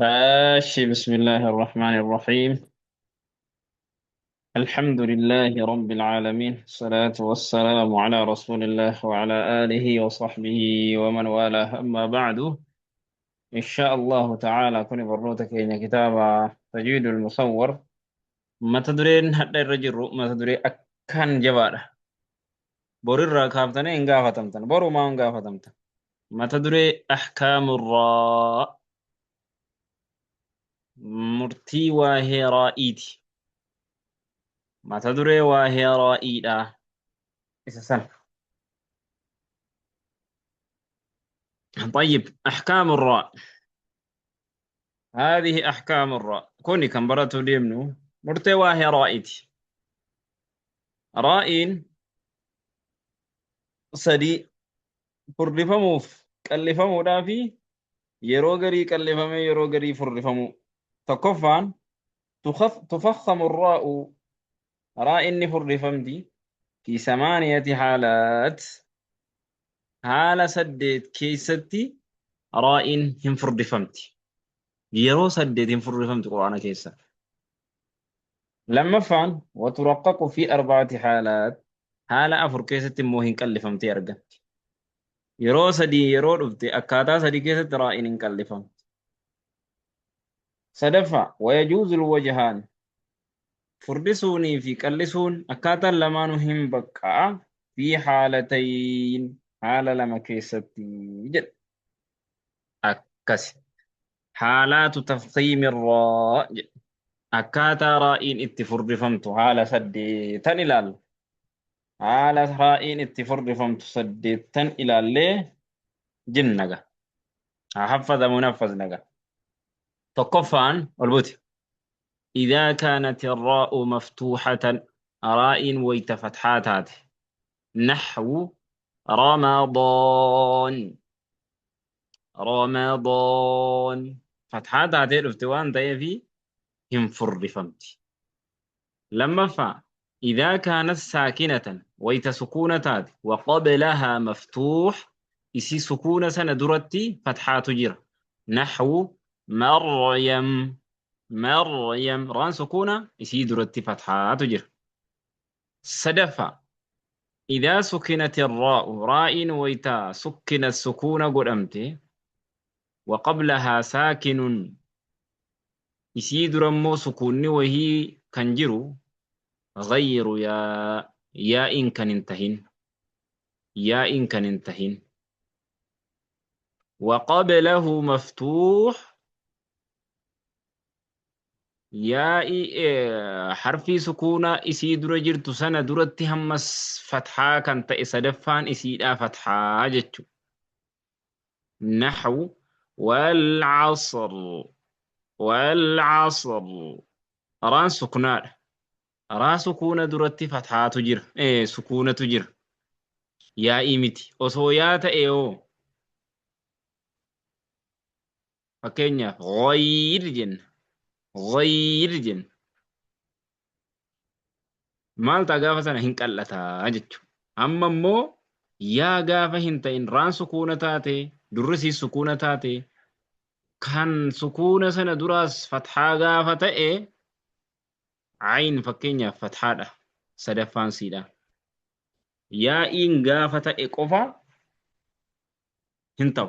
ماشي، بسم الله الرحمن الرحيم. الحمد لله رب العالمين، الصلاة والسلام على رسول الله وعلى آله وصحبه ومن والاه. أما بعد، إن شاء الله تعالى كن بروتك إن كتاب تجويد المصور ما تدرين حتى الرجل ما تدري أكان جبارة بورر كافتني إن قافتمتن برو ما إن قافتمتن. ما تدري أحكام الراء، مرتي وهي رائتي. Mata duree waa'ee raa'iidha. Isa sana. طيب، أحكام الراء، هذه أحكام الراء. كوني كان براتو ديمنو مرتي واهي رائتي. رائين سدي furdifamuuf qallifamuudhaa fi yeroo garii qallifamee yeroo garii furdifamuu. Tokkoffaan tufakhamu raa'u, raa'in ni furdifamti fi samaaniyati haalaat, haala saddeet keessatti raa'iin hin furdifamti. Yeroo saddeet hin furdifamti quraana keessa. Lammaffaan waturaqqaqu fi arba'ati haalaat, haala afur keessatti immoo hin qallifamtee argamti. Yeroo sadii yeroo dhufte akkaataa sadii keessatti raa'iin hin qallifamti. Sadaffaa wayajuuzul wajhaan, furdisuunii fi qallisuun akkaataan lamaanuu hin baqqa'a fi haalatayn, haala lama keessatti jedha. Akkasi haalaatu tafkiimi raa jedha. Akkaataa raa'iin itti furdifamtu haala saddeetan ilaalla. Haala raa'iin itti furdifamtu saddeettan ilaallee jennaga. Haa haffadamu naffasnaga. Tokkoffaan ol buti. إذا كانت الراء مفتوحة، راء ويت فتحاتات، نحو رمضان. رمضان فتحات رفتوان في هم فرفمت. لما فا إذا كانت ساكنة ويت سكونتات وقبلها مفتوح، إسي سكونة سنة درتي فتحات جرة، نحو مريم. مريم ران سكونة إسي درتي فتحات جرة. صدفة إذا سكنت الراء، راء ويتا سكن السكون قدمتي وقبلها ساكن، إسي درمو سكون وهي كنجرو غير يا، يا إن كان انتهين، يا إن كان انتهين، وقبله مفتوح، يا حرفي سكونة إسي درجرت سنة درت همس فتحة كانت إسدفان إسي فتحة جتشو، نحو والعصر. والعصر ران سكنار، را سكونة درت فتحة تجر إيه سكونة تجر يا إيمتي أصو يا تأيو فكينيا غير جن، غير جن مال تغافة سنة هنك اللتا جتشو. أما مو يا غافة هنتين ران سكونة تاتي درسي سكونة تاتي كان سكونة سنة دراس فتحة غافة إيه عين فكينيا فتحة سدفان سيدا يا إن غافة إيه قفا هنتو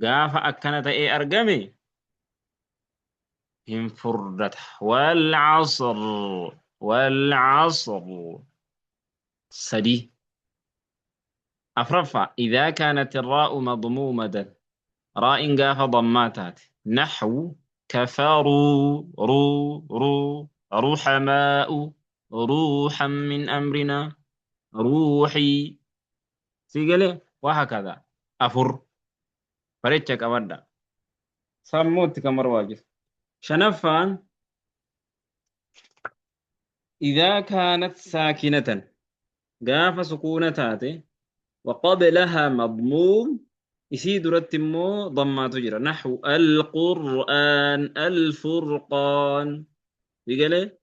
غافة أكنة إيه أرقمي هم فردت. والعصر، والعصر سدي. أفرفع إذا كانت الراء مضمومة، راء غاف ضماتات، نحو كفروا رو رو رحماء روحا من أمرنا روحي سيقلي وهكذا. أفر فريتشك أبدا سموت كمر واجس. شنفان إذا كانت ساكنة غاف سكونة وقبلها مضموم إسي درتمو ضمات جرى، نحو القرآن الفرقان بيقول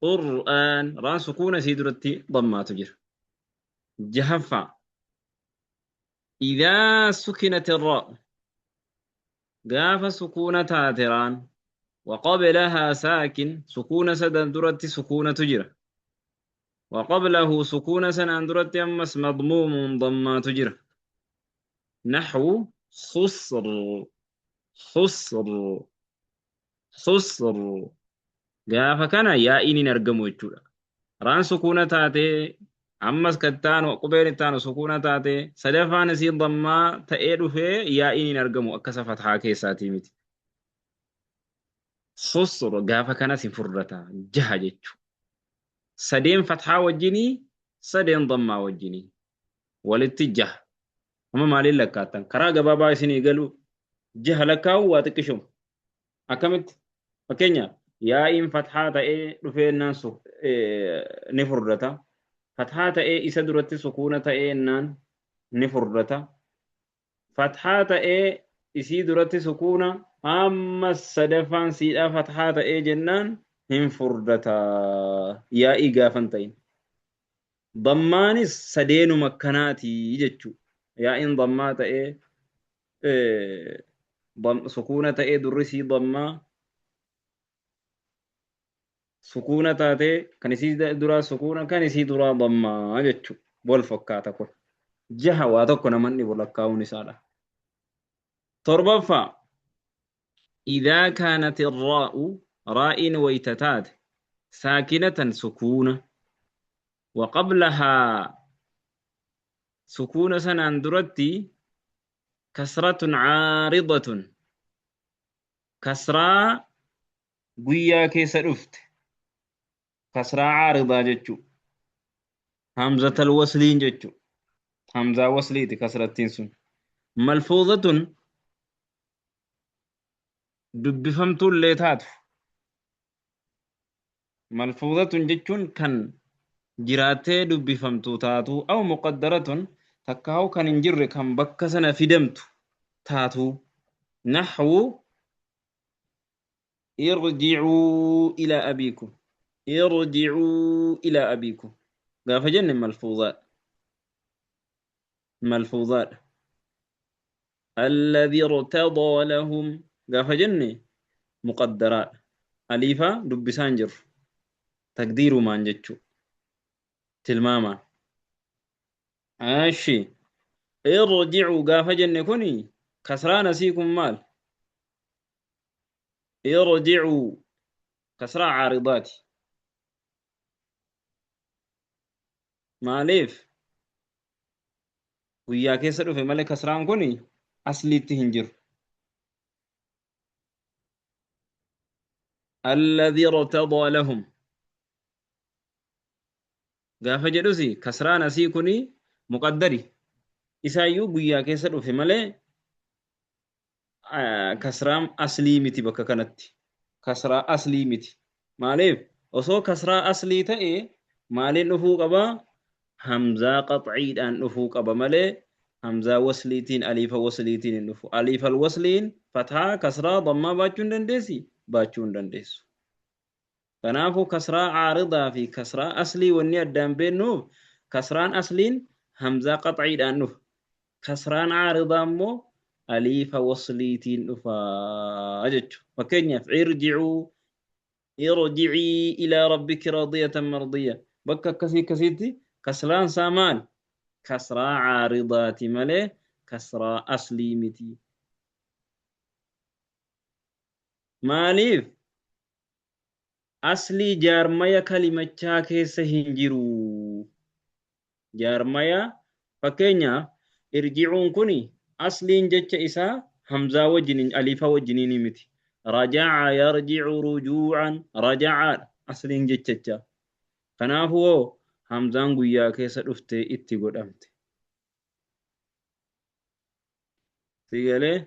قرآن ران سكونة إسي درتي ضمات جرى. جهفا إذا سكنت الراء Gaafa sukuuna taate raan waqablahaa saakin sukuuna sadan duratti sukuunatu jira. Waqablahu sukuuna sanaan duratti ammas madmuumuun dammaatu jira. Naxwu khusr khusr khusr gaafa kana yaa'iin hin argamu jechuudha. Raan sukuuna taatee ammas kattaanu qubeen ittaanu sukuuna taatee sadaffaan isii dammaa ta'ee dhufee yaa'iin hin argamu akka isa fathaa keessaatii miti. Khusr gaafa kanas hin furdata jaha jechuudha. Sadeen fathaa wajjinii sadeen dammaa wajjinii walitti jaha. Amma maaliin lakkaattan? Karaa gabaabaa isinii galu jaha lakkaa'uun waa xiqqishuma. Akkamitti? Fakkeenyaaf yaa'iin fathaa ta'ee dhufeennaan ni furdata. Fathaa ta'ee isa duratti sukuuna ta'eennaan ni furdata. Fathaa ta'ee isii duratti sukuuna ammas sadaffaan siidhaa fathaa ta'ee jennaan hin furdata. Yaa'ii gaafan ta'in. Dammaanis sadeenuma akkanaati jechuudha. Yaa'iin dammaa ta'ee sukuuna ta'ee durri isii dammaa sukuuna taatee kan isii duraa sukuuna kan isii duraa dammaa jechuudha. Wal fakkaata kun. Jaha waa tokko naman dhibu lakkaa'uun isaadha. Torbaffaa إذا كانت الراء راء ويتتات ساكنة سكونة وقبلها سكون سنان درتي كسرة عارضة كسرة guyyaa keessa dhufte kasraa caaridaa jechuu hamzatal wasliin jechuu hamzaa wasliiti kasrattiin sun malfuuzatun dubbifamtuullee taatu malfuuzatun jechuun kan jiraattee dubbifamtu taatu aw muqaddaratun takkaahu kan hin jirre kan bakka sana fidamtu taatu naxwu irjicuu ilaa abiikum irjicuu ilaa abiikum gaafa jenne malfuuzaadha malfuuzaadha alladhi irtadaa lahum gaafa jenne muqaddaraadha aliifaa dubbisaan jirru taqdiirumaan jechuu tilmaamaan ashi irjicuu gaafa jenne kuni kasraan asii kun maal irjicuu kasraa caaridaati maaliif guyyaa keessa dhufe malee kasraan kun asliitti hin jiru. Alladhi irtadaa lahum gaafa jedhus kasraan asii kun muqaddari isaayyuu guyyaa keessa dhufe malee kasraan aslii miti bakka kanatti. Kasraa aslii miti. Maaliif osoo kasraa aslii ta'e maaliin dhufuu qabaa? Hamzaa qaxciidhaan dhufuu qaba malee hamzaa wasliitiin aliifa wasliitiin hin dhufu. Aliifal wasliin fathaa kasraa dammaa baachuu hin dandeessi? Baachuu hin dandeessu. Kanaafuu kasraa caaridaa fi kasraa aslii wanni addaan beennuuf kasraan asliin hamzaa qaxciidhaan dhufa. Kasraan caaridaa immoo aliifa wasliitiin dhufa jechuudha. Fakkeenyaaf irjicuu irjicii ilaa rabbiki radiyatan mardiyya bakka akkasii akkasiitti kasraan isaa maal? Kasraa caaridaati malee kasraa aslii miti. Maaliif? Aslii jaarmaya kalimachaa keessa hin jiru. Jaarmaya fakkeenyaaf irji'uun kun asliin jecha isaa hamzaa wajjin aliifa wajjiniin miti. Raja'a yarji'u rujuu'an raja'a asliin jechachaa. Kanaafuu hoo hamzaan guyyaa keessa dhuftee itti godhamte. Si galee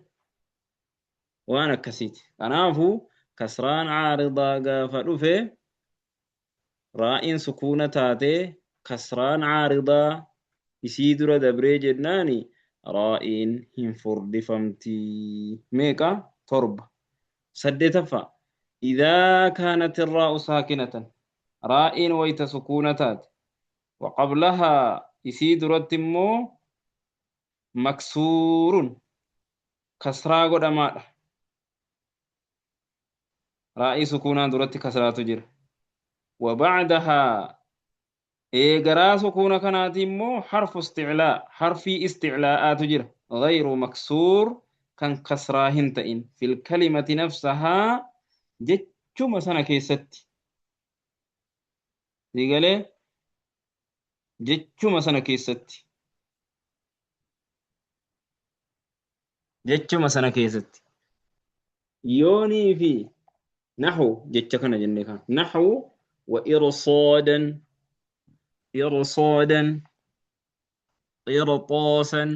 waan akkasiiti. Kanaafuu kasraan caaridaa gaafa dhufe raa'iin sukuuna taatee kasraan caaridaa isii dura dabree jennaani raa'iin hin furdifamti. Meeqa? Torba. Saddeetaffaa. Idaa kaanat irraa'u saakinatan raa'iin wayta sukuuna taate waqablahaa isii duratti immoo maksuurun kasraa godhamaadha. Raa'ii sukuunaa duratti kasraatu jira. Wabacdahaa eega raa sukuuna kanaati immoo harfu isticlaa harfii isticlaa'aatu jira. Gayru maksuur kan kasraa hin ta'in fil kalimati nafsahaa jechuma sana keessatti. Siigalee jechuma sana keessatti. Jechuma sana keessatti. Yoonii fi nahu jecha kana jennee kan nahu wa irsaadan irsaadan qirxaasan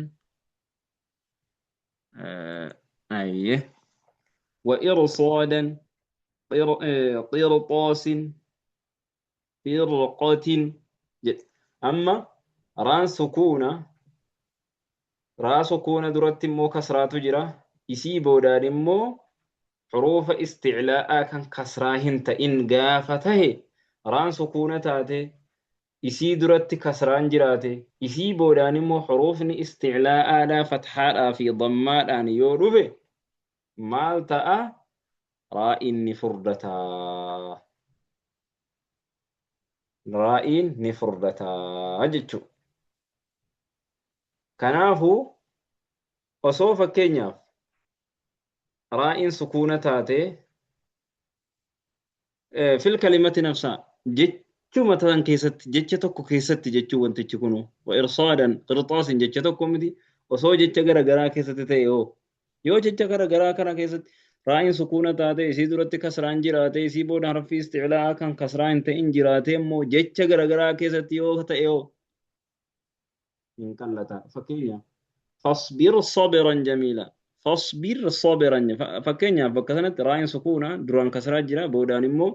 ayye wa irsaadan qirxaasin firqatin jedhe. Amma raan sukuuna raa sukuuna duratti immoo kasraatu jira. Isii boodaan immoo huruufa isticlaa'aa kan kasraa hin ta'in gaafa tahe raan sukuuna taate isii duratti kasraan jiraate isii boodaan immoo huruufni isticlaa'aadhaa fathaadhaa fi dammaadhaan yoo dhufe maal ta'a? Raa'iin ni furdataa. Raa'iin ni furdataa jechuudha. Kanaafuu osoo fakkeenyaaf raa'iin sukuuna taate fil kalimati nafsaa jechuma tan keessatti jecha tokko keessatti jechuu wantichi kunu wa irsaadan qirxaasin jecha tokko miti osoo jecha gara garaa keessatti ta'e hoo yoo jecha gara garaa kana keessatti raa'iin sukuuna taate isii duratti kasraan jiraate isii booda harfii isticlaa kan kasraa hin ta'in jiraate immoo jecha gara garaa keessatti yoo ta'e hoo hin qallata. Fakkeenyaaf fasbir sabiran jamiila. Fasbir sabiran fakkeenyaaf bakka sanatti raayin sukuuna duraan kasraa jira boodaan immoo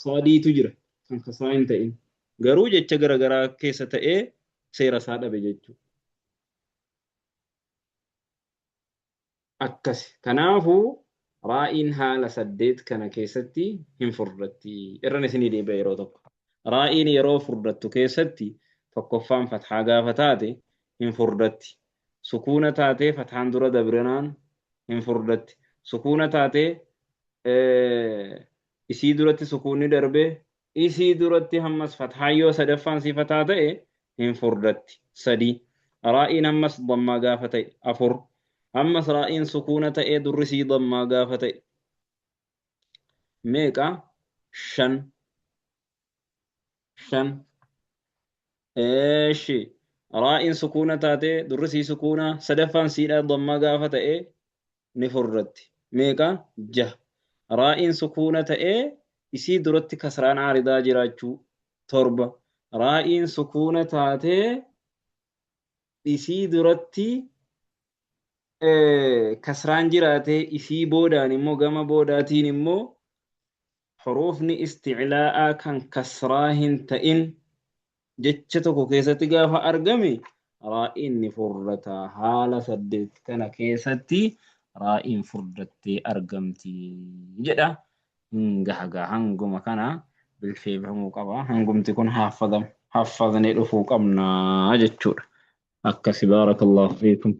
saadiitu jira kan kasraa hin ta'in. Garuu jecha garagaraa keessa ta'ee seera isaa dhabe jechuudha. Akkasi. Kanaafuu raa'iin haala 8 kana keessatti hin furdatti. Irran isinii deebi'a yeroo tokko. Raa'iin yeroo furdattu keessatti tokkoffaan fathaa gaafa taate hin furdatti. Sukuuna taatee fathaan dura dabrinaan hin furdatti. Sukuuna taatee isii duratti sukuunni darbee Isii duratti hammas fathaan yoo sadaffaan sii fataa ta'e hin furdatti. 3. Raa'iin hammas dammaa gaafa ta'e. 4. Hammas raa'iin sukuuna ta'ee durri sii dammaa gaafa ta'e. Meeqa? 5. 5. Eeshi. Raa'iin sukuuna taatee durri sii sukuuna sadaffaan siidhaa dammaa gaafa ta'e ni furdatti. Meeqa? Jaha. Raa'iin sukuuna ta'ee isii duratti kasraan aaridaa jiraachuu. 7. Raa'iin sukuuna taatee isii duratti kasraan jiraatee isii boodaan immoo gama boodaatiin immoo huruufni isticlaa'aa kan kasraa hin ta'in jecha tokko keessatti gaafa argame raa'iin ni furdata. Haala 8 kana keessatti raa'iin furdattee argamti jedha. Hin gaha gaa hanguma kana bilcheeffamuu qaba. Hangumti kun haffadam haffadnee dhufuu qabna jechuudha. Akkasi baarakallahu fiikum.